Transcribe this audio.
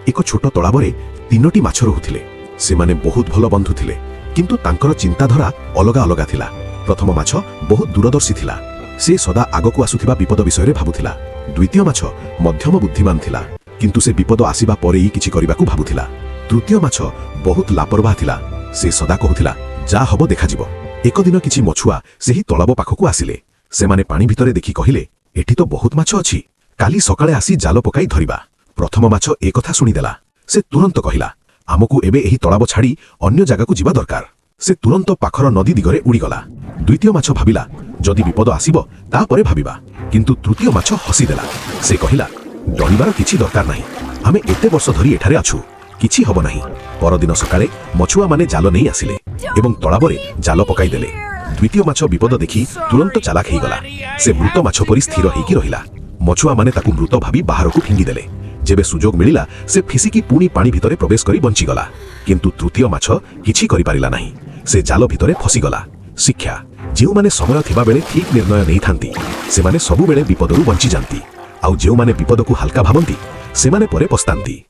ଏକ ଛୋଟ ତଳାବରେ ତିନୋଟି ମାଛ ରହୁଥିଲେ। ସେମାନେ ବହୁତ ଭଲ ବନ୍ଧୁ ଥିଲେ, କିନ୍ତୁ ତାଙ୍କର ଚିନ୍ତାଧାରା ଅଲଗା ଅଲଗା ଥିଲା। ପ୍ରଥମ ମାଛ ବହୁତ ଦୂରଦର୍ଶୀ ଥିଲା। ସେ ସଦା ଆଗକୁ ଆସୁଥିବା ବିପଦ ବିଷୟରେ ଭାବୁଥିଲା। ଦ୍ୱିତୀୟ ମାଛ ମଧ୍ୟମ ବୁଦ୍ଧିମାନ ଥିଲା, କିନ୍ତୁ ସେ ବିପଦ ଆସିବା ପରେ ହିଁ କିଛି କରିବାକୁ ଭାବୁଥିଲା। ତୃତୀୟ ମାଛ ବହୁତ ଲାପରବାହ ଥିଲା। ସେ ସଦା କହୁଥିଲା, "ଯାହା ହବ ଦେଖାଯିବ।" ଏକ ଦିନ କିଛି ମଛୁଆ ସେହି ତଳାବ ପାଖକୁ ଆସିଲେ। ସେମାନେ ପାଣି ଭିତରେ ଦେଖି କହିଲେ, "ଏଠି ତ ବହୁତ ମାଛ ଅଛି। କାଲି ସକାଳେ ଆସି ଜାଲ ପକାଇ ଧରିବା।" ପ୍ରଥମ ମାଛ ଏ କଥା ଶୁଣିଦେଲା। ସେ ତୁରନ୍ତ କହିଲା, "ଆମକୁ ଏବେ ଏହି ତଳାବ ଛାଡ଼ି ଅନ୍ୟ ଜାଗାକୁ ଯିବା ଦରକାର।" ସେ ତୁରନ୍ତ ପାଖର ନଦୀ ଦିଗରେ ଉଡ଼ିଗଲା। ଦ୍ୱିତୀୟ ମାଛ ଭାବିଲା, ଯଦି ବିପଦ ଆସିବ ତାପରେ ଭାବିବା। କିନ୍ତୁ ତୃତୀୟ ମାଛ ହସିଦେଲା। ସେ କହିଲା, "ଡରିବାର କିଛି ଦରକାର ନାହିଁ। ଆମେ ଏତେ ବର୍ଷ ଧରି ଏଠାରେ ଅଛୁ, କିଛି ହବ ନାହିଁ।" ପରଦିନ ସକାଳେ ମଛୁଆମାନେ ଜାଲ ନେଇ ଆସିଲେ ଏବଂ ତଳାବରେ ଜାଲ ପକାଇଦେଲେ। ଦ୍ୱିତୀୟ ମାଛ ବିପଦ ଦେଖି ତୁରନ୍ତ ଚାଲାକ ହେଇଗଲା। ସେ ମୃତ ମାଛ ପରି ସ୍ଥିର ହେଇକି ରହିଲା। ମଛୁଆମାନେ ତାକୁ ମୃତ ଭାବି ବାହାରକୁ ଫିଙ୍ଗିଦେଲେ। ଯେବେ ସୁଯୋଗ ମିଳିଲା, ସେ ଫିସିକି ପୁଣି ପାଣି ଭିତରେ ପ୍ରବେଶ କରି ବଞ୍ଚିଗଲା। କିନ୍ତୁ ତୃତୀୟ ମାଛ କିଛି କରିପାରିଲା ନାହିଁ। ସେ ଜାଲ ଭିତରେ ଫସିଗଲା। ଶିକ୍ଷା: ଯେଉଁମାନେ ସମୟ ଥିବାବେଳେ ଠିକ୍ ନିର୍ଣ୍ଣୟ ନେଇଥାନ୍ତି, ସେମାନେ ସବୁବେଳେ ବିପଦରୁ ବଞ୍ଚିଯାନ୍ତି। ଆଉ ଯେଉଁମାନେ ବିପଦକୁ ହାଲକା ଭାବନ୍ତି, ସେମାନେ ପରେ ପସ୍ତାନ୍ତି।